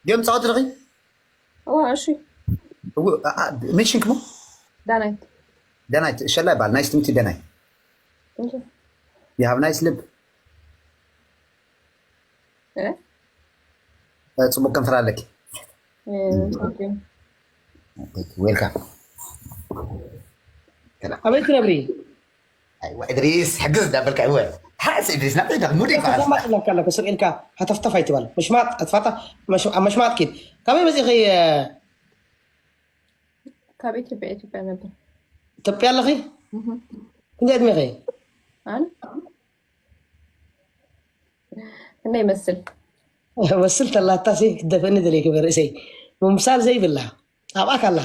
ጌም ጻወት ዲኺ? እዋ እሺ። ምን ሽምኪ እሞ? ዳናይት። ደናይት ሸላ ይባል። ናይስ ቱ ሚት ዩ ደናይት። እንጂ You have nice lip. እ? ጽቡቅ ከንፈር ኣለኪ። እ፣ ኦኬ። Welcome. ኣበይ ትነብሪ? ኣይዋ እድሪስ ሕግዝ እንዳበልካ ይወ ሓስ እድሪስ ናብ ኢዳ ሙድ ይባል። ተማጥ ለካ ለካ ስር ኢልካ ሃተፍተፍ ኣይትበል። ምሽማጥ ኣትፋታ መሽ- ኣብ መሽማጥ ኪድ። ካበይ መጺኺ? ካብ ኢትዮጵያ ኢትዮጵያ ነበር። ኢትዮጵያ ኣለኺ? እህ። ክንደይ ዕድሜኺ? ኣነ እንደ ይመስል መስል ተላታ ሲ ክደፈኒ ደለይ ክበርእሰይ ምምሳል ዘይብላ ኣብኣ ካላ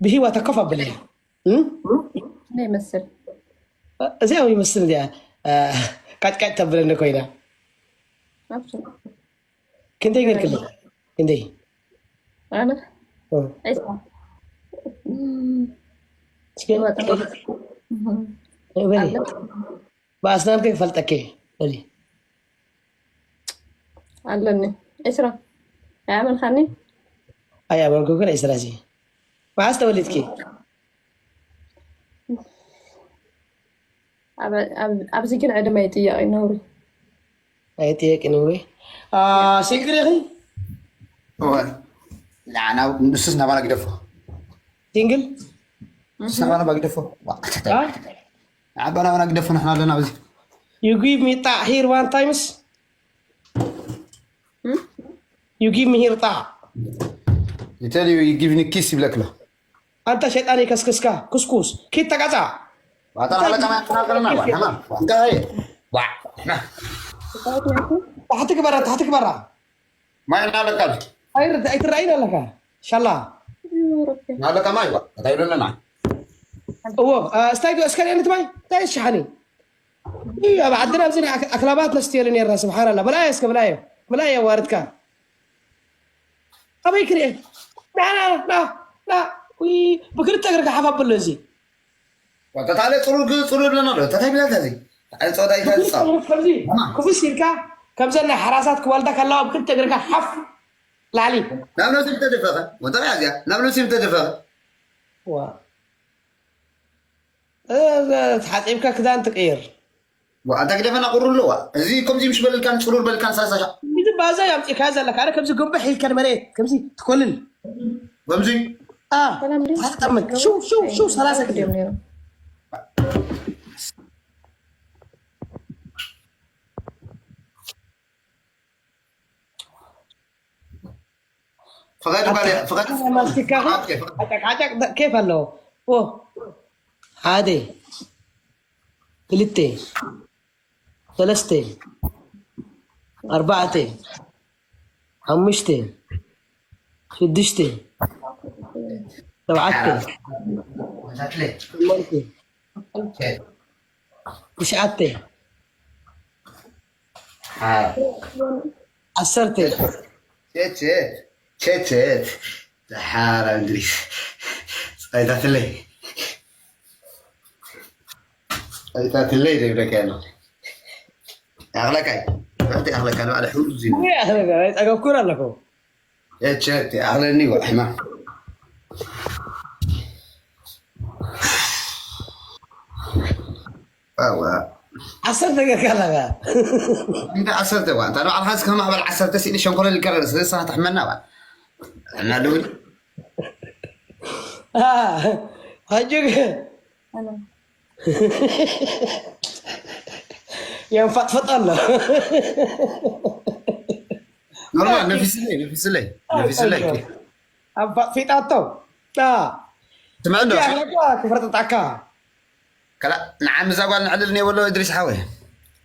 ብሂወታ ኮፍ ኣብለያ። እም? እንደ ይመስል እዚኣ ይመስል እዚኣ እ፣ ቃጭቃጭ ተብለኒ ኮይና። ኣብሽን ክንደይ ገርክለ? ክንደይ? ኣነ እ፣ ዒስራ እስኪ በይ። ብኣስናንከ ክፈልጠኪ በሊ። ኣለኒ ዒስራ። ኣያመልካኒ ኣይ ኣመንኩ ግን ዒስራ ሲ መዓስ ተወሊድኪ? ኣብ- ኣብ- ኣብዚ ግን ዕድመ ይጥየቕ እዩ ነውሪ። ኣይጥየቂ ነውሪ። ሲንግል ኢኺ? ንስስ ናባና ግደፎ። ሲንግል? ንስስ ናባና ግደፎ። ናባና ግደፎ፣ ንሕና ኣለና ኣብዚ። You give me ጣዕ here one times? You give me here ጣዕ? ይተል ዩ ጊቭኒ ኪስ ይብለክሎ። ኣንታ ሸይጣን ይከስክስካ ኩስኩስ ኪድ ተቀጻ። ዋጣ ናለካ ማይ ናለካ ታሕቲ ግበራ፣ ታሕቲ ግበራ። ማይ ናለካ ኣይትረኣይን ኣለካ ሻላ። ናለካ ማይ ዋ እንታይ ይብለና። እዎ ስታይ እስከ ሪአኒ ትማይ እንታይ ሸሓኒ። እዩ ኣብ ዓድና ኣብዚ ኣክላባት ነስትየሉ ነርና ስብሓን ኣላ። ብላየ እስከ ብላየ ብላየ ዋርድካ ኣበይ ክርኤ? ና ና ና ና። ብክልተ እግርካ ሓፍ ኣብሎ እዚ ተታለ ፅሩር ፅሩር ኣለና ዶ እንታይ ብላታ እዚ ፃወታ ይታ ዝፃወት ከምዚ ክፉስ ኢልካ ከምዘን ናይ ሓራሳት ክዋልዳ ከላዋ ብክልተ እግርካ ሓፍ ላዕሊ። ናብ ነብሲ ምተደፈኸ ወጠራ እዚኣ ናብ ነብሲ ምተደፈኸ ዋ። እ፣ ተሓፂብካ ክዳን ትቅይር። ዋ፣ ኣንታ ግደፈና ቁሩ ኣለዋ። እዚ ከምዚ ምሽ በልልካን ፅሩር በልካን ሰላሳ ሻዕ። እዚ ባዛ ያምፂካ ዘለካ ኣረ ከምዚ ግንብሕ ኢልካ ንመሬት ከምዚ ትኮልል። ከምዚ አ፣ ሰላም ድዩ? ተሓጠምት። ሽው፣ ሽው፣ ሽው፣ ሰላሳ ግዜ። ድዮም ነይሮም? ፍቐድ ባለ ፍቐድ ማስቲካ ኦኬ፣ ፍቐድ። ዓጫቅ ዓጫቅ ኬፍ ኣለዎ። ኦ፣ ሓደ፣ ክልተ፣ ሰለስተ፣ ኣርባዕተ፣ ሓሙሽተ፣ ሽዱሽተ፣ ሸውዓተ፣ ወዛትለ ሸሞንተ፣ ኦኬ። ትሽዓተ፣ አ፣ ዓሰርተ። ቸት ቸት ቸት ቸት። ደሓር እንግሊዝ ጸይታትለይ ጸይታትለይ ደብረካ ያለ ኣኽለካይ ብሕቲ ኣኽለካ ንባዕለ ሕሙዝ እዩ። ጸገብኩን ኣለኹ። ቸት ኣኽለኒ ወሕማ ኣዋ ዓሰርተ ገርካ ኣለኻ። እንደ ዓሰርተ ዋ እንታ ንባዕልኻ እስከ ማዕበል ዓሰርተ ስእሊ ሸንኮለል ይቀረር ስለ ንስኻ ትሕመና ባ እና ልብል አ፣ ሕጂ ግን የንፋጥፈጥ ኣሎ። ኖርማል ነፊስለይ ነፊስለይ ነፊስለይ ኣንፋጥፊጣቶ። አ፣ ስምዕ እንዶ ያህለካ ክፈርጥጣካ። ከላ ንዓም እዛ ጓል ንዕልል ኔ ወሎ እድሪስ ሓወይ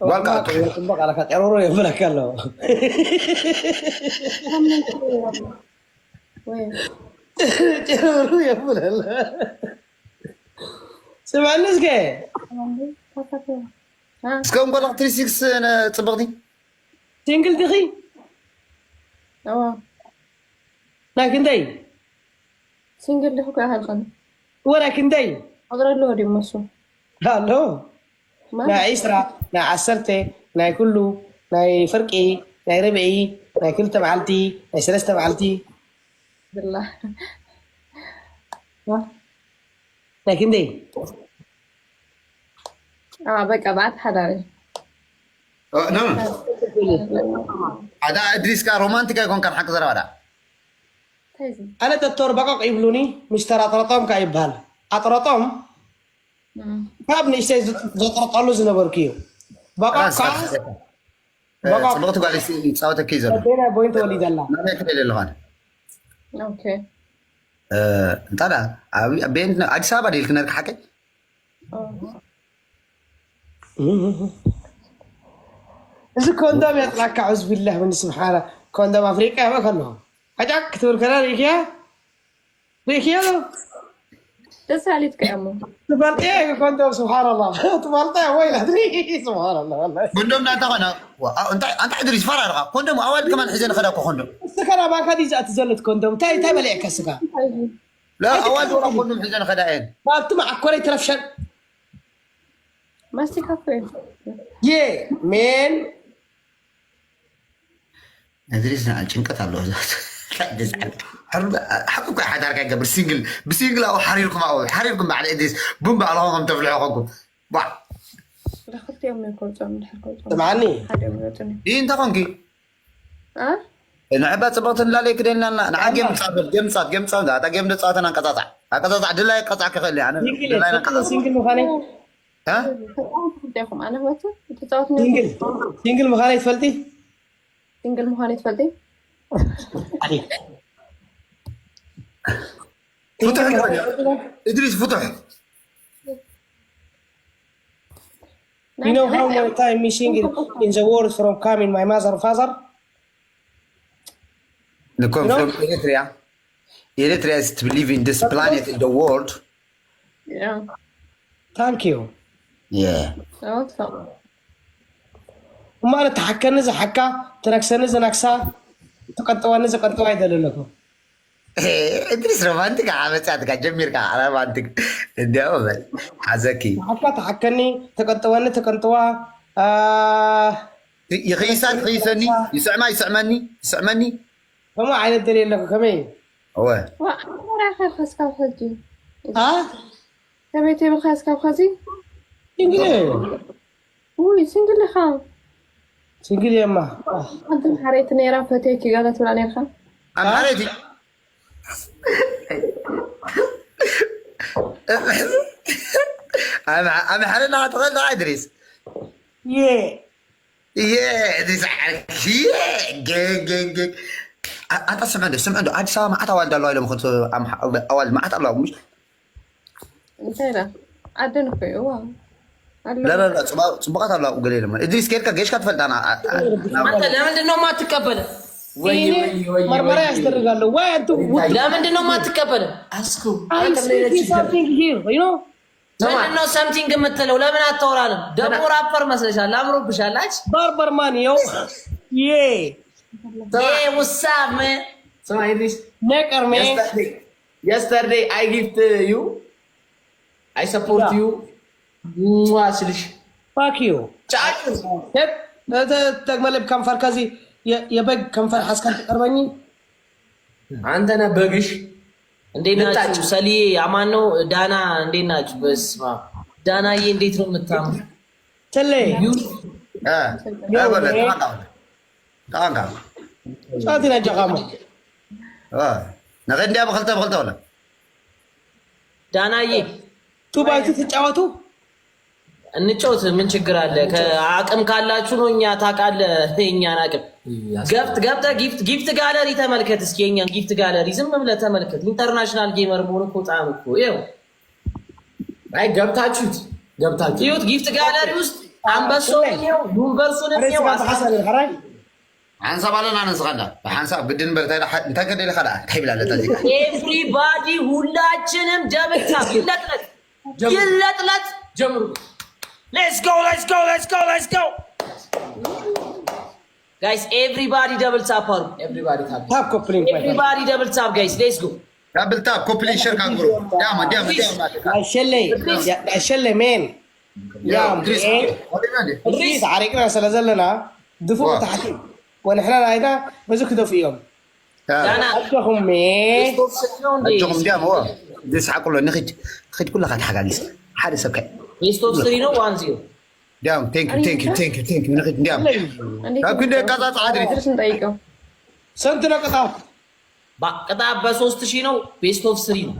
ጓል ከዓ ጥዑም። ጽቡቅ ኣለካ ጨሮሮ የብለካ ኣሎ። ወይ ጨሮሮ የብለለ። ስምዕኒ እስከ ተፈቶ አ፣ እስከ እንቆልቕ ትሪ ሲክስ ጽብቕቲ ሲንግል ዲኺ? እዋ ናይ ክንደይ? ሲንግል ዲኹ ክኣሃልኸኒ ወላ ክንደይ? ቁፅሪ ኣለዎ ድዩ መሱ ኣሎ ናይ ዒስራ ናይ ዓሰርተ ናይ ኩሉ ናይ ፍርቂ ናይ ርብዒ ናይ ክልተ መዓልቲ፣ ናይ ሰለስተ መዓልቲ። ብላ ናይ ክንደይ? በቃ ብኣት ሓዳሪ ኣዳ እድሪስ ከኣ ሮማንቲክ ኣይኮንካን ሓቂ ዘረባ ዳ እንታይ እዩ? ኣነ ዶክተር በቆቕ ይብሉኒ፣ ሚስተር ኣጥረጦም ከኣ ይበሃል። ኣጥረጦም እም፣ ካብ ንእሽተይ ዝ- ዘጥረጠሉ ዝነበርኩ እዩ። በቆቕ ከኣ በቆቕ ፅቡቅቲ ጓል ይፃወተኪ ዘሎ ኣዴና ቦይን ተወሊዳ ኣላ። ናበይ ትደሊ ኣለኻን ኦኬ እንታ ዳ ኣብ ቤንት ኣዲስ ኣበባ ድልክ ነርካ ሓቀይ ኦ፣ እዚ ኮንዶም የጥላካ ዑዝ ቢላህ ምን ስብሓና። ኮንዶም ኣፍሪቃ ያበ ከለኹ ሓጫቅ ክትብል ከላ ርኢክያ ርኢክያ ዶ ደስ ኣሊትካ እሞ ትፈልጥያ ኮንዶም ስብሓንላ ትፈልጥያ ወይ ላትሪ ስብሓንላ ወላሂ። ኮንዶም ዳ እንታይ ኮነ እንታይ እንታይ ድሪ ዝፈራርኻ ኮንዶም ኣዋል ከማን ሒዘን ኸዳ እኮ ኮንዶም እስኻ ናባካ ድዩ ዝኣቲ ዘለት ኮንዶም እንታይ እንታይ በሊዕካ ስጋ ላ ኣዋል ወላ ኮንዶም ሒዘን ኸዳ እየን ካብቲ መዓኮረይ ትረፍሸን ማስቲካ እኮ እዩ። የ ሜን እድሪስ ና ጭንቀት ኣለዎ ሓቂ እኮ ሓዳርካ ይገብር ሲንግል ብሲንግል ኣብኡ ሓሪርኩም ኣብኡ ሓሪርኩም ባዕሊ እድሪስ ቡን ባዕልኹም ከም ተፍልሑ ኮንኩም ባ ክልቲኦም እዮም ከውፅኦም እንድሕር ከውፅኦም ስምዓኒ ሓደ እዮም ዝወፅኒ ይህ እንታይ ኮንኪ አ ንዕባ ፅብቕቲ ንላለይ ክደልና ንዓ ጌም ፃፈል ጌም ፃት ጌም ፃት ኣታ ጌም ደፃወተን ኣንቀፃፃዕ ኣቀፃፃዕ ድላይ ቀፃዕ ክኽእል እየ ኣነ ሲንግል ድላይ እየ ኣንቀፃፃዕ ሲንግል ምዃነይ እ? ተፃወቱ ክልቲኹም ኣነ ወፅእ ተፃወት ሲንግል ሲንግል ምዃነይ ትፈልጢ ሲንግል ምዃነይ ትፈልጢ ፍቱሕ ይበል እድሪስ ፍቱሕ You know how many time me single in the world from coming my mother father? ንኮም You know? From Eritrea Eritrea is to live in this planet in the world Yeah. Thank you. yeah Awesome. እሞ ኣነ ትሓከኒ ዝሓካ ትነክሰኒ ዝነክሳ ትቀጥወኒ ዝቀጥዋ ይደሊ ኣለኹ እድሪስ ሮማንቲክ ዓመፅያ ትካ ጀሚርካ ሮማንቲክ እንዲያው በል ሓዘኪ ትሓካ ትሓከኒ ትቀጥወኒ ትቀንጥዋ አ፣ ይኽይሳ ትኽይሰኒ ይስዕማ ይስዕመኒ ይስዕመኒ ከምኡ ዓይነት ደልየ ኣለኹ ከመይ እወ ዋ ኣራኸ ከስካብ ሕጂ አ? ከመይ ተብልካ ስካብ ከዚ ሲንግል እየ። ውይ ሲንግል ኢኻ ሲንግል እየማ ሓንቲ ሓረይቲ ነይራ ፈተይኪ ገለ ትብላ ነርካ ኣምሓረይቲ ኣምሓረ ናትኸል ዶ እድሪስ የ የ እድሪስ ዓርኪ ገገገ ኣንታ ስምዐ እንዶ ስምዐ እንዶ ኣዲስ ኣበባ መዓት ኣዋልድ ኣለዋ ኢሎም ከ ኣዋልድ መዓት ኣለዋ ምሽ እንታይ ኢላ ዓደን እኮ እዩ እዋ ኣሎ ለለለ ፅቡቃት ኣለዋ ገለ ኢሎም እድሪስ ከድካ ገሽካ ትፈልጣና አንተ ለምንድን ነው የማትቀበል? መርመራ ያስደርጋለሁ ወይ አንተ ለምንድን ነው የማትቀበል? something here you know ምንድን ነው something የምትለው? ለምን አታወራንም? ደግሞ ራፐር መስለሻል፣ አምሮብሻል። አች barber man yo yeah ይሄ ውሳም ስማ ኢድሪስ ነቀር man Yesterday, yesterday I gift you, I support you. ሟ ስልሽ fuck you ጫጭ ተግመለብ ከንፈር ከዚ የበግ ከንፈር ሓስካ ትቀርበኝ አንተነ በግሽ እንዴት ናችሁ? ሰሊዬ አማን ነው? ዳና እንዴት ናችሁ? በስመ አብ ዳናዬ እንዴት ነው የምታምሩ? ተለይ እ፣ እ፣ በለ፣ ተዋጋ፣ ተዋጋ። ጻቲ ናጃኻሞ እ፣ ነገ እንዲያ ብክልተ ብክልተ በለ። ዳናዬ ቱ ባይ ቱ ትጫወቱ እንጫወት ምን ችግር አለ? ከአቅም ካላችሁ ነው። እኛ ታውቃለህ የእኛን አቅም። ገብት ገብተህ ጊፍት ጊፍት ጋለሪ ተመልከት እስኪ የእኛን ጊፍት ጋለሪ ዝም ብለህ ተመልከት። ኢንተርናሽናል ጌመር መሆኑ እኮ ጣም እኮ ይኸው አይ ገብታችሁት ገብታችሁ ይሁት ጊፍት ጋለሪ ውስጥ አንበሳውንም ይኸው ዩኒቨርሱንም ይኸው አስቀምጥ። ሐራይ ሓንሳብ ኣለና ነንስኻ እንዳ ብሓንሳብ ግድን በርታ ኢላ እንታይ ከደልኻ ደኣ እንታይ ብላ ኣለታ ዜጋ ኤቭሪባዲ ሁላችንም ደብል ታፕ ይለጥለጥ ይለጥለጥ። ጀምሩ Let's go, let's go, let's go, let's go. Guys, everybody double tap አሩ። everybody tap ታፕ ኮፕሊንግ Everybody double tap guys, let's go. double tap ኮፕሊንግ ሸር ካንግሩ ዳማ ዳማ ዳማ ጋሸለይ ጋሸለይ ሜን ያም ድሪስ ሪስ ዓሪቅና ስለ ዘለና ድፉ ዋ። ታሕቲ ወንሕና ናይና በዚ ክደፉ እዮም። ዳና ኣጆኹም። ቤስት ኦፍ ስሪ ነው እንዴ? ኣጆኹም እንዲያም ዎ ዝስሓቁሎ ንኽድ ኽድ ኩልኻ ተሓጋጊዝ ሓደ ሰብ ከ ቤስት ኦፍ ስሪ ነው ዋን ዚሮ? እንዲያም thank you thank you thank you thank you ንኽድ እንዲያም ካብ ክንደ ቃጻ ጻድሪ ድረስ ንጠይቀው። ሰንት ነው ቅጣት? ቅጣት በሶስት ሺህ ነው። ቤስት ኦፍ ስሪ ነው።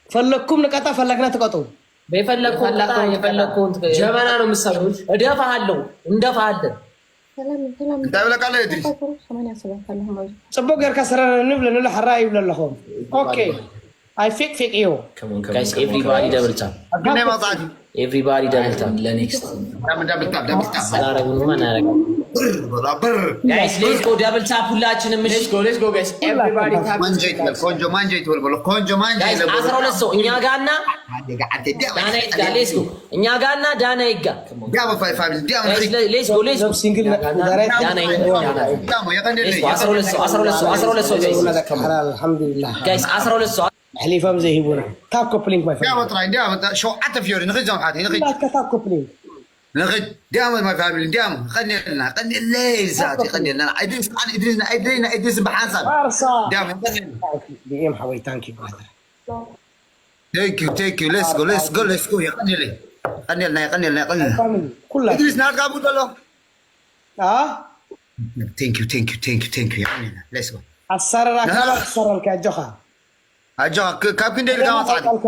ፈለግኩም ንቀጣ ፈለግና ትቀጡ። የፈለግከውን ቅጣ የፈለግከውን ትቀ- ጀበና ነው የምትሰብሩት። እደፋሃለሁ፣ እንደፋሃለን። ሰላም ሰላም። እንታይ ብለካ ኣሎ እድሪስ ሰማንያ ሰባት ኣለኹም ኣብዚ። ጽቡቅ ጌርካ ስረረኒ ብለኒ ኣሎ ሓራ ይብለ ኣለኹ። ኦኬ ኣይ ፌቅ ፌቅ እዩ። Guys everybody double tap። ኣብ ክንደይ መውጻእቲ Everybody double tap። ለኔክስት ዳም ዳብል ታብ ዳብል ታብ አላረግንማ እናረግ ብር ብላ ብር Guys let's go double tap ሁላችንም። እሺ let's go let's go guys everybody tap ማንጃ ይትበል ቆንጆ ማንጃ ይትበል በሎ ቆንጆ ማንጃ Guys ይትበል አስራ ሁለት ሰው እኛ ጋና አንዴ ጋር አንዴ ዲያም ዳና ይጋ let's go እኛ ጋና ዳና ይጋ ዲያም ፋይ ፋሚሊ ዲያም Guys let's go let's go ሰብ ሲንግል ዳራ ዳና ይጋ ዲያም የቀንደለ let's go አስራ ሁለት ሰው አስራ ሁለት ሰው አስራ ሁለት ሰው guys ኣልሓምዱሊላህ Guys አስራ ሁለት ሰው ሕሊፎም ዘይሂቡና ታኮ ፕሊንክ ማይ ዲያም ጥራይ ዲያም ሸውዓተ ፊዮሪ ንኽድ ዞም ሓቲ ንኽድ ላከ ታኮ ፕሊንክ ንኽድ ዲያም ማይ ፋሚሊ ዲያም ቀንደልና ቀንደለ ይዛቲ ቀንደልና ኣይድሪስ ቃል ኢድሪስ ኢድሪስ ኢድሪስ ብሓንሳብ ባርሳ ዲያም ቀንደልና ዲኤም ሓወይ ታንኪ ብራዘር Thank you, thank you. Let's go, let's go, let's go. የቀንየለይ ቀንየልና የቀንየልና የቀንየልና ፋሚሊ ኩላ እድሪስ ናትካ ቡት ኣሎ አ Thank you, thank you, thank you, thank you. የቀንየልና Let's go. ኣሳረራካ ንሃላ- ኣሳረርካ ኣጆኻ ኣጆኻ ክ- ካብ ክንደይ ኢልካ ማጻዕኒ ኣቃልካ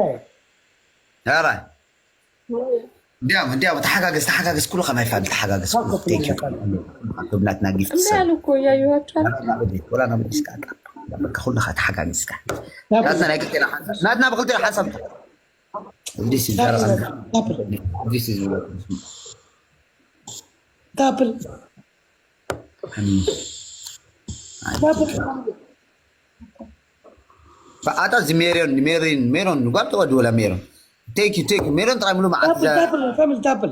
ራ እንዲያም እንዲያም ተሓጋገዝ ተሓጋገዝ ኩሉ ከማይ ፋሚሊ ተሓጋገዝ Thank you. ናትና ጊፍት እምቢ ኣሉ እኮ እያየኋቸው። ወላ ናብ ዲስካ በቃ ኩልኻ ተሓጋጊዝካ ናትና ናይ ክልቴና ሓንሳብ ናትና ብክልቴና ሓንሳብ This is ታፕል This is ታፕል ኣታ እዚ ሜሮን ሜሪን ሜሮን ጓል ተወዲ ወላ ሜሮን Thank you, thank you. ሜሮን ጥራይ ሙሉ መዓት ታፕል ታፕል ታፕል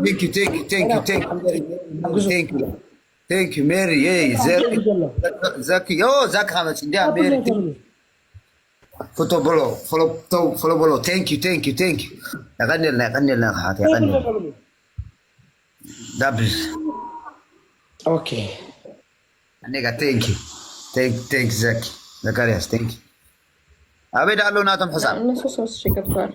Thank you, thank you, thank you, thank you, thank you, thank you, Mary. Hey, Zaki, Zaki, yo, Zaki, how much? Yeah, Mary. Photo bolo, follow, follow bolo. Thank you, thank you, thank you. يغني لنا، يغني لنا، خاطر يغني لنا. Double. ኦኬ Nigga, thank you. Thank, thank Zaki. Zacharias, thank you. أبي دعلو ناتم حسام. እነሱ ሶስት ሺህ ገብተዋል።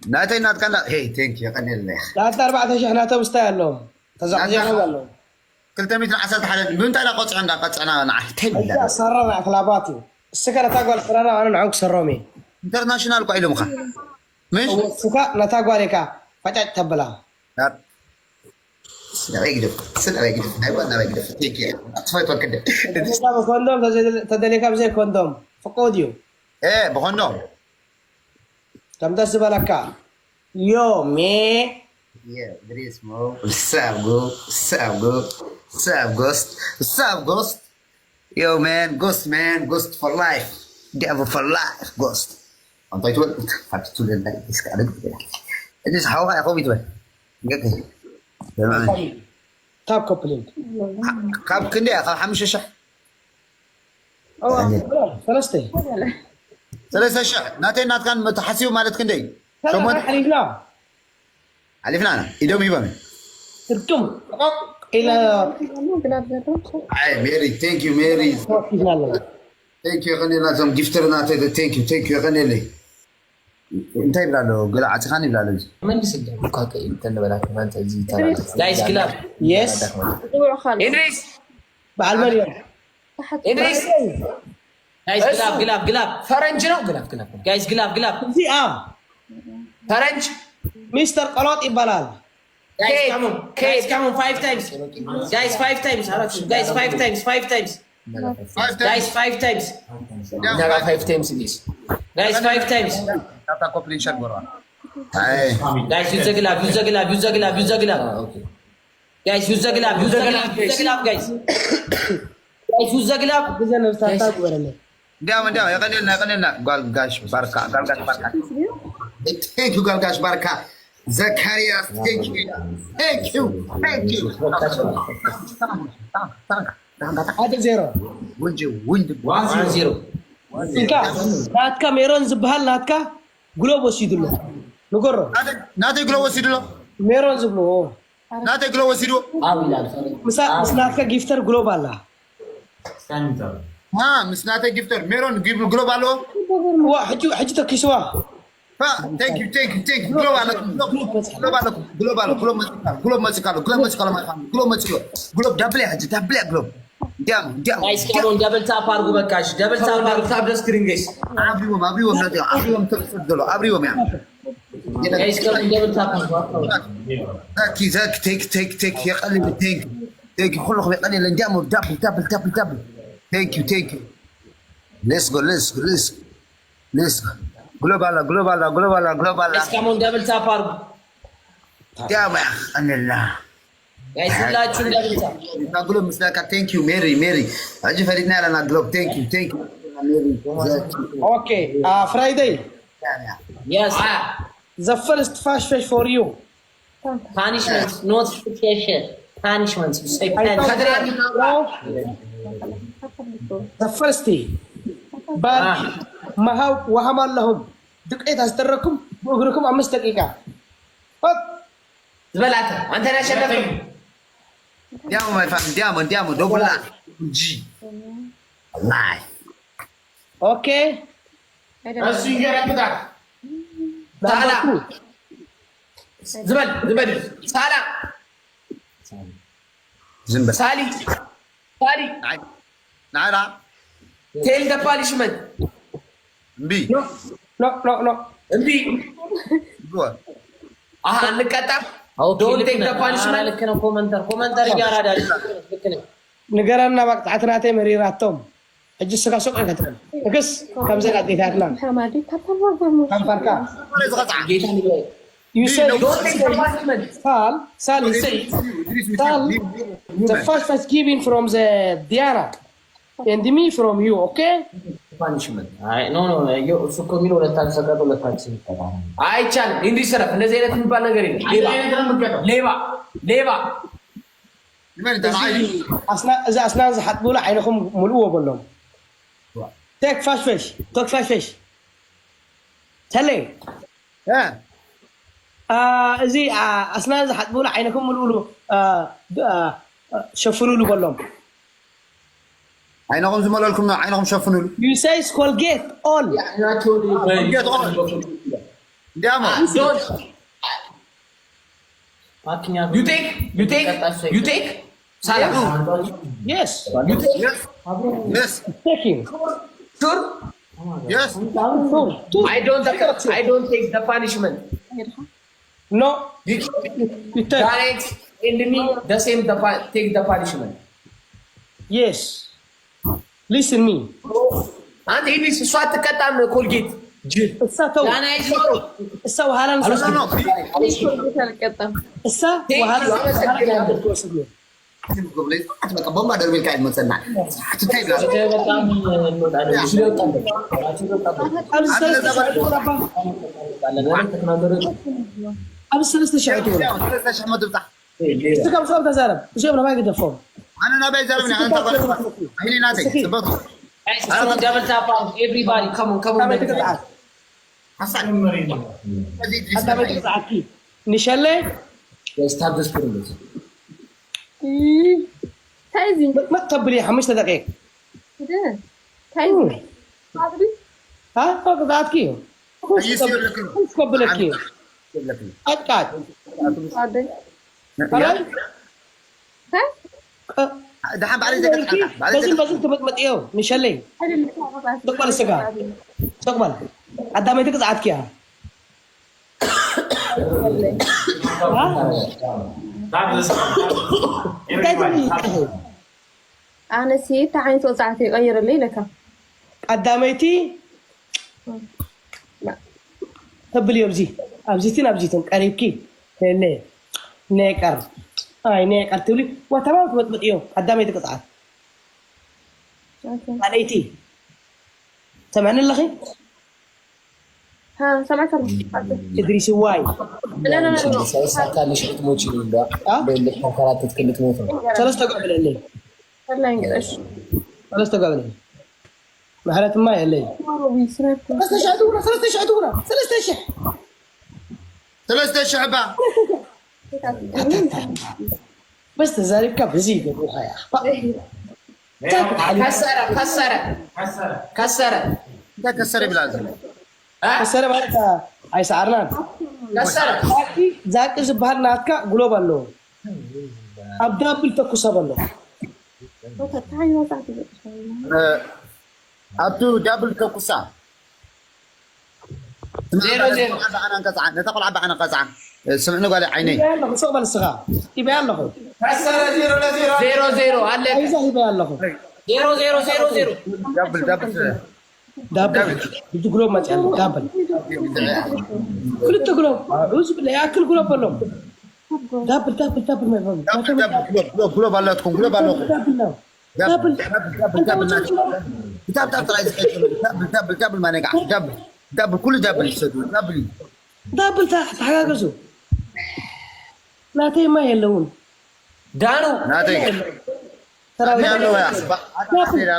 ናተይ ናትካ እንዳ ሄይ ቴንክ ዩ ቀኒልና። ናታ ኣርባዕተ ሽሕ ናቶም ስታይ ኣለዎም ተዛዕዚዖም ኣለዎም። ክልተ ሚእትን ዓሰርተ ሓደ ብምንታይ ኢና ቆፅዖ እንዳ ቀፀና ንዓ ታይ ብላ እዛ ሳራ ናይ ኣክላባት እዩ። እስከ ነታ ጓል ስራራ ኣነ ንዓም ክሰሮም እየ። ኢንተርናሽናል እኳ ኢሎምካ ምሽ እስካ ነታ ጓል ኢካ ፈጫጭ ተብላ። ስለ ግደፍ ስለ ግደፍ ናይ ዋና ግደፍ ቴንክ ዩ ኣጥፋይቶ ክደ ኮንዶም ተደሊካ ብዘይ ኮንዶም ፍቁድ እዩ። ብኮንዶም ከም ደስ ዝበለካ ዮ ሜ Yo, Grismo, what's up, go? What's up, go? What's up, Ghost? What's up, Ghost? Yo, man, Ghost, man, Ghost for life. Devil for life, Ghost. I'm going to have to do that. This kind of this how I hold it. ታብ ኮፕሊንግ ካብ ክንደይ ካብ ሓሙሽተ ሽሕ ሰለስተ ሰለስተ ሽሕ ናተይ ናትካን ተሓሲቡ ማለት ክንደይ ሸሞንተ ሓሊፍና ሓሊፍና ኢና ኢዶም ሂቦም እርጡም ኢለ ኣይ ሜሪ ቴንክ ዩ ሜሪ ተወኪልና ኣለና። ቴንክ ዩ የቀኔልና እዞም ጊፍተር ናተይ ቴንክ ዩ ቴንክ ዩ የቀኔለይ እንታይ ይብላ ኣሎ ገለ ዓፂኻን ይብላ ኣሎ እዚ መልስ እንደ እኳ እንተነበላት እናንተ እዚ ጋይስ ክላብ የስ ኢድሪስ በዓል መን እዮም? ኢድሪስ ጋይስ ግላብ ግላብ ግላብ ፈረንጅ ነው ግላብ ግላብ ጋይስ ግላብ ግላብ እዚኣ ፈረንጅ ሚስተር ቀሎጥ ይባላል። Guys, come on. Guys, come on. Five times. Guys, five times. Guys, five times. Five times. Guys, five times. እኛ ጋር ፋይቭ ታይምስ ጊስ Guys, five times. ታታ ኮፕሊን ሸጎራ Guys, use the glove. Use the glove. Use the glove. Use the glove. Guys, use the glove. Use the glove. Use the glove, guys. Guys, use the glove. ግዜ ነብሳታ ግበረለይ እንዲያው እንዲያው የቀኔልና የቀኔልና ጓልጋሽ ባርካ ጓልጋሽ ባርካ ቴንክ ዩ ጓልጋሽ ባርካ ዘካርያስ ቴንክ ዩ ቴንክ ዩ ቴንክ ዩ ሓደ ዜሮ ወንጂ ወንጂ One zero. እንካ ናትካ ሜሮን ዝበሃል ናትካ ግሎብ ወሲድሎ ንገሮ ናተይ ግሎ ወሲድሎ ሜሮን ዝብልዎ ናተይ ግሎ ወሲድዎ። ኣብ ኢላ። ምሳ ምስ ናትካ ጊፍተር ግሎብ ኣላ። አ ምስ ናተይ ጊፍተር ሜሮን ግብ ግሎብ ኣለዎ። ዋ ሕጂ ሕጂ ተኪስዋ። Thank you, thank you, thank you. ግሎብ ኣለኩም፣ ግሎብ ኣለኩም፣ ግሎብ ኣለኩም፣ ግሎብ መጽካሎ፣ ግሎብ መጽካሎ፣ ግሎብ መጽካሎ፣ ግሎብ መጽካሎ፣ ግሎብ ዳብልያ ሕጂ ዳብልያ ግሎብ። እንዲያም እንዲያም ጋይስ ካሞን ደብል ታፕ አርጉ። በቃሽ ደብል ታፕ አርጉ። ታብ ደስክሪን ጋይስ ኣብሪዎም ኣብሪዎም ነዚ ኣብሪዎም ተፈዶ ኣብሪዎም ያ ጋይስ ካሞን ደብል ታፕ አርጉ። ዛኪ ዛኪ ቴክ ቴክ ቴክ የቀልል ቴክ ቴክ ኩሉ የቀልል እንዲያም ዳብል ዳብል ዳብል ዳብል thank you thank you let's go let's go let's go let's go ግሎባላ ግሎባላ ግሎባላ ግሎባላ ጋይስ ካሞን ደብል ታፕ አርጉ። ዳባ ቀንላ ጋይስ ሁላችሁም ደብል ታፕ። ግሎ ምስላካ thank you ሜሪ ሜሪ ሕጂ ፈሪድና ያለና ግሎብ thank you thank you ሜሪ ኦኬ ፍራይደይ Yes. The first fash fash for you. Punishment, not special punishment. You say I punishment. thought- The first but መሃው ውሃም ኣለሁም ዱቄት ኣስደረግኩም ብእግርኩም ኣምስት ደቂቃ ዝበላተ አንተ ያሸነፍም እንዲያሞ ማይፋን እንዲያሞ እንዲያሞ ደቡላ እንጂ ላይ okay እሱ ይገረብታል። ሳላ ዝበል ዝበል ሳላ ዝም በል ሳሊ ሳሊ ናራ ቴል ደ ፓኒሽመንት እምቢ no no no እምቢ ግወ አሃ እንቀጣ Okay, don't ልክ take the ነህ። punishment ልክ ነህ። ኮመንተር ኮመንተር እያራዳ ልክ ነህ። ንገረና ባቅ ፃዕትናተይ መሪራቶም ሕጂ ስጋ ሱቅ ኣይከትብል እግስ ከምዘን ኣዴታትና ሓማዲ ካንፋርካ ጌታ ንገር you say don't take the punishment ሳል ሳል ሳል the first was given from the Diana and me from you okay punishment አይ ኖ ኖ እሱ እኮ የሚለው ሁለታችሁ ሰቀጡ ሁለታችሁ ይቀጣ አይቻልም። እንዲህ ስረፍ እንደዚህ አይነት የሚባል ነገር የለም። ሌባ ሌባ ሌባ ንመን ተራይ እዚ ኣስናን ዝሓጥብሉ ዓይንኹም ምልእዎ በሎም ቴክ ፋሽ ፈሽ ቶክ ፋሽ ፈሽ ተለይ እዚ ኣስናን ዝሓጥብሉ ዓይንኹም ምልእሉ ሸፍኑሉ በሎም ዓይንኹም ዝመለልኩም ዓይንኹም ሸፍኑሉ you say Colgate all Colgate all እንዲያሞ you take you take you take ሳላ yes you take yes taking sure yes I don't I don't take the punishment no you you take direct and me the same the pu- take the punishment yes listen me አንተ ኢቢስ እሷ አትቀጣም። ኮልጌት ጅል እሳ ተው ዳና ይዞሩ እሳ ውሃላን no no አልቀጣም። እሳ ውሃላን you. ትወስድ ነው ቦምባ ደርቢልካ ይመፀና እንታይ ብላ በጣም እንወዳለን። ኣብዚ ሰለስተ ሺሕ ትብላ እባ ኣብዚ ሰለስተ ሺሕ ትብላ ሰለስተ ሺሕ መድብታ እስቲ ካብ ሰው ተዛረብ እዚኦም ነባይ ግደፎም ኣነ ናባይ ዘረብኒ ኣነ ተባረክ ኢሊ ናተይ ጽበቱ Guys, come on, double tap out. Everybody, come on, come on. ካበይ ትቅፅዓት ሓሳብ ኣታ በይ ትቅፅዓትኪ ንሸለ ስታብ ደስክሪን እንታይ እዚ መጥ ተብሊ ሓሙሽተ ደቂቅ እንታይ እዚ ቅፅዓትኪ እዩ ክብለኪ እዩ ኣቃት ጓደኛ ኣራይ ደሓን ባዕለይ ዘቀጥዓታ ባዕለይ በዝን በዝን ትመጥመጥዮ ንሸለይ ኣይደለም ጥቅበል ስጋ ጥቅበል ኣዳመይቲ ቅፅዓትኪ እያ እንታይ ትብሊ ኣነሲ ተዓይንቶ ፃዕተ ይቀይረለይ ኢለካ ቀዳመይቲ ተብልዮ ኣብዚ ኣብዚትን ኣብዚትን ቀሪብኪ ሄለ ነቀር ኣይ ነቀር ትብሊ ወተማም ትመጥመጥዮ ቀዳመይቲ ቅፅዓት ካልኣይቲ ሰምዕኒ ኣለኺ ሰማዕካ እድሪስ ዋይ ሰለስተ ካልሽ ክትሞች ይሉ እንዳ አ? በልክ ተንከራተት ክልት ሞት ነው ሰለስተ ጓዕ ብለለይ ሰለስተ ጓዕ ብለለይ ምሕረት ማ የለይ ሰለስተ ሺሕ ትብሎ ሰለስተ ሺሕ ትብሎ ሰለስተ ሺሕ ሰለስተ ሺሕ ባ በስ ተዛሪብካ በዚ ይገብሩኻ እያ። ከሰረ ከሰረ ከሰረ እንታይ ከሰረ ይብላል ዘሎ? ከሰረ ማለት ኣይሰዓርናን። ከሰረ ዛቂ ዝበሃል ናትካ ግሎብ ኣለዎ። ኣብ ዳብል ተኩሰ በሎ። ኣብቱ ዳብል ተኩሳ። ዜሮ ዜሮ። ነታ ቆልዓ በዓና ቀፅዓ። ስምዕኒ ጓል ዓይነይ። ሱቕ በል ስኻ ሂበያ ኣለኹ። ዜሮ ዜሮ ኣለ። ኣይዛ ሂበያ ኣለኹ። ዜሮ ዜሮ ዜሮ ዜሮ። ዳብል ዳብል ዳብል ግሎብ መፅያ ኣሎ። ዳብል ክልተ ግሎብ ዑዝ ብለ ያክል ግሎብ በሎም። ዳብል ዳብል ዳብል ግሎብ ኣለትኩም ግሎብ ኣለኩም። ዳብል ነው። ዳብል ዳብል ጥራይ ዝቀጥሉ ዳብል ዳብል ዳብል ማነጋ ዳብል ዳብል ኩሉ ዳብል ይሰዱ ዳብል እዩ። ዳብል ተሓጋገዙ። ናተይማ የለውን። ዳኑ ናተይ ሰራዊት ያለው ያስባ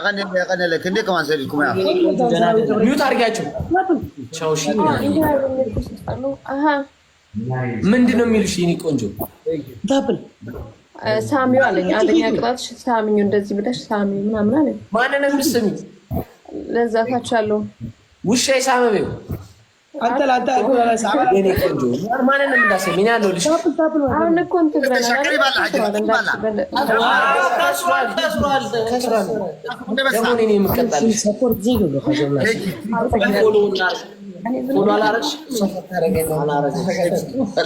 ቀነለ ቀነለ ክንዴ ከማን ሰዲድኩም ያ ሚዩት አድርጊያቸው። ዳብል ቻው። እሺ አሀ ምንድን ነው የሚሉሽ የኔ ቆንጆ? ዳብል ሳሚው አለኝ። አንደኛ ቅጣትሽ ሳሚው እንደዚህ ብለሽ ሳሚው ምናምን አለኝ። ማንን የምትስሚው? ለዛ ታች ያለው ውሻ የሳመ በይው። አንተ ለአንተ አልኩህ ለራስህ አማራ የኔ ቆንጆ ማንን ነው እንዳሰሚ ያለው ልጅ ዳብል ዳብል ነው። አሁን እኮ እንትን ብለናል ሸቅሪ ባላ አይደል? ሸቅሪ ባላ እንዳትበል- ከስሯል ከስሯል ከስሯል። እንደበሳ ደግሞ እኔ የምቀጣልሽ ሰፖርት ዜግ ነው ከጀመረ ፎሎ እና ፎሎ አላረግሽ ሰፖርት ታደርገኝ አላረግሽ።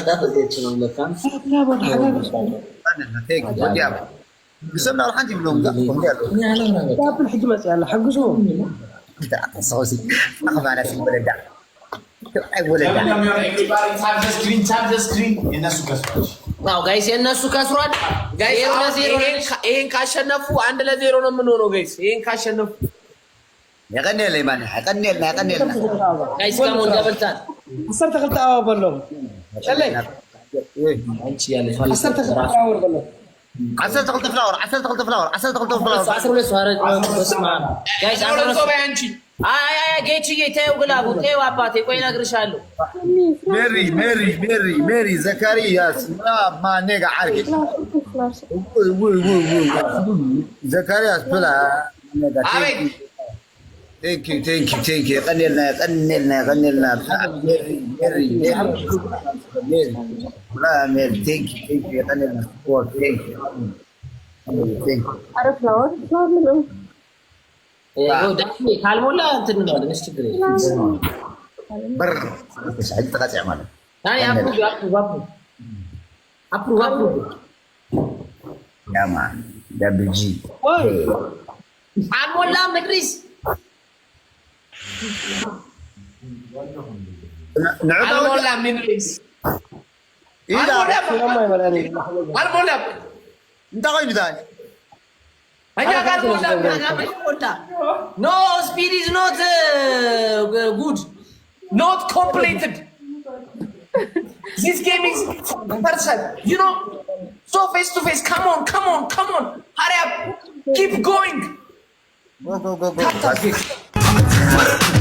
ዳብል ተሓጋገዙ። ወዲያ ብሰብ ናብ ሓንቲ ይብሎም ዳብል ሕጂ መፅእ ኣላ ሓግዝዎ። ሰውሲ ኣኽባራት ይወለዳ ኣይወለዳ Tap the screen, tap the screen. የነሱ ከስሯል። ዋው ጋይስ የእነሱ ከስሯል። ጋይስ አሁን ይሄን ካ- ይሄን ካሸነፉ አንድ ለዜሮ ነው የምንሆነው። ጋይስ ይሄን ካሸነፉ የቀኔለይ ማን የቀኔልና የቀኔልና ጋይስ come on double tap። ዓሰርተ ክልተ ኣበባ በሎም። ሸለይ አንቺ ያለሽ ዓሰርተ ክልተ ኣበባ በሎም። ዓሰርተ ክልተ ፍላወር ዓሰርተ ክልተ ፍላወር ዓሰርተ ክልተ ፍላወር አስራ ሁለት ሰው አረግ በስማ ጋይስ አስራ ሁለት ሰው በይ አንቺ አይ አይ አይ ጌችዬ ተይው ግላቡ ተይው አባቴ ቆይ እነግርሻለሁ። ሜሪ ሜሪ ሜሪ ሜሪ ዘካርያስ ማኔጋ ዓርጌ ዘካርያስ ብላ አቤት Thank you, thank you, thank you. የቀኔልና የቀኔልና የቀኔልና ሜሪ ሜሪ ሜሪ ሜሪ ሜሪ thank you, thank you. የቀኔልና support thank you. Thank you. አረ ፍላወር ፍላወር ምንድን ነው? ይኸው ዳኒ ካልሞላ እንትን እንለዋለን። እሺ ችግር የለም። ብር ተሻሂ ተቃጽያ ማለት ዳኒ approve approve approve approve approve ያማ double G. ወይ አልሞላም እድሪስ ንዕኡ አልሞላም እድሪስ ኢዳ አልሞላም ስለማይበላ አልሞላም እንታይ ኮይኑ ዳኒ እኛ ጋር ሞላ ሞላ no speed is not uh, good not completed this game is person you know so face to face come on come on come on hurry up keep going Go, go, go, go. Tap, tap, tap.